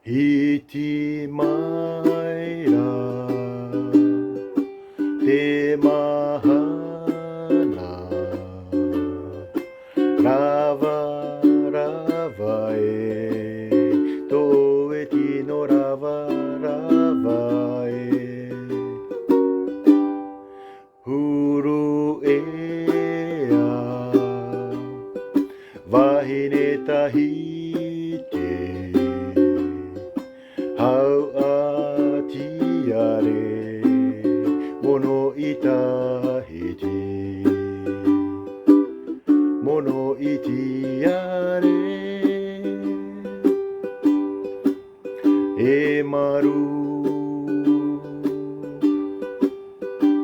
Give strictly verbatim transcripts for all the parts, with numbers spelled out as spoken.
Hiti mai rā te mahana, rava, rava e, tō e tino rava, rava e. Huru ea, vahine tahiti, hau a tiare, mono i Tahiti, mono i tiare. E maru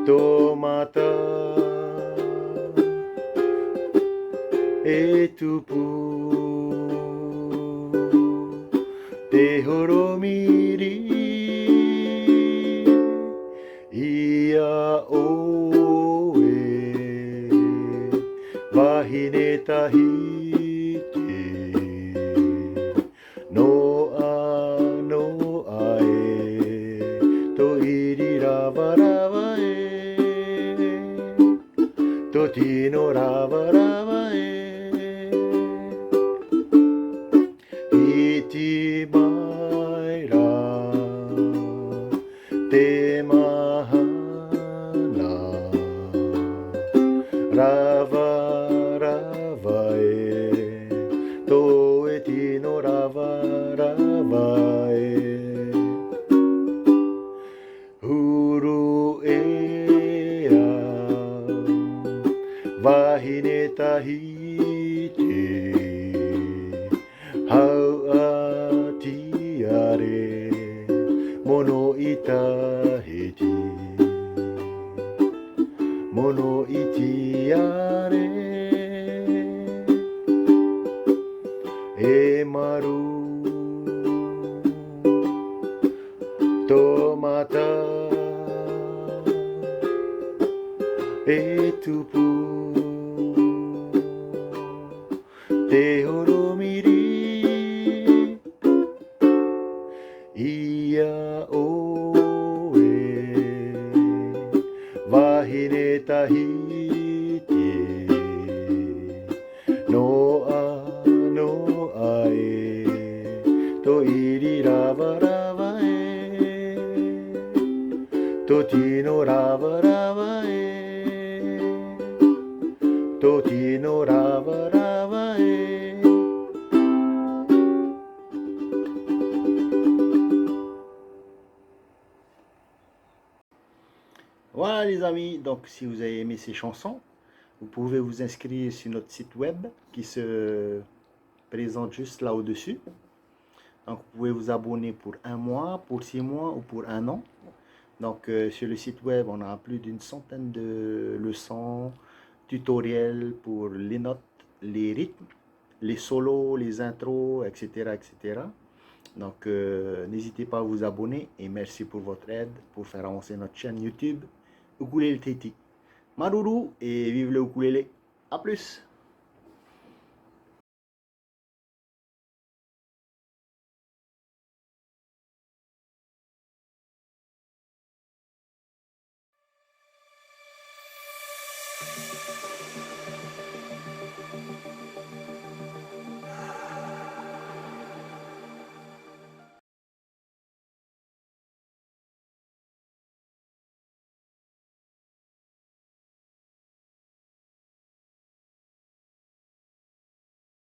tō mata, e tupu te horomiri, ia ʻoe, vahine Tahiti. Noa, noa e, tō iri rava, rava e, tō tino rava, rava e. Hiti mai rā te mahana, rava, rava e, tō e tino rava, rava e. Huru ea, vahine Tahiti, hau a tiare, mono i Tahiti, mono i tiare. E maru tō mata, e tupu te horomiri, ia ʻoe, vahine Tahiti. Noa, noa e, tō iri rava, rava e, tō tino rava, rava e, tō tino rava, rava e. Voilà les amis, donc si vous avez aimé ces chansons, vous pouvez vous inscrire sur notre site web qui se présente juste là au-dessus. Donc vous pouvez vous abonner pour un mois, pour six mois ou pour un an. Donc euh, sur le site web, on a plus d'une centaine de leçons, tutoriels pour les notes, les rythmes, les solos, les intros, et cetera, et cetera. Donc, euh, n'hésitez pas à vous abonner et merci pour votre aide pour faire avancer notre chaîne YouTube Ukulele Tahiti. Māuruuru et vive le ukulélé. À plus.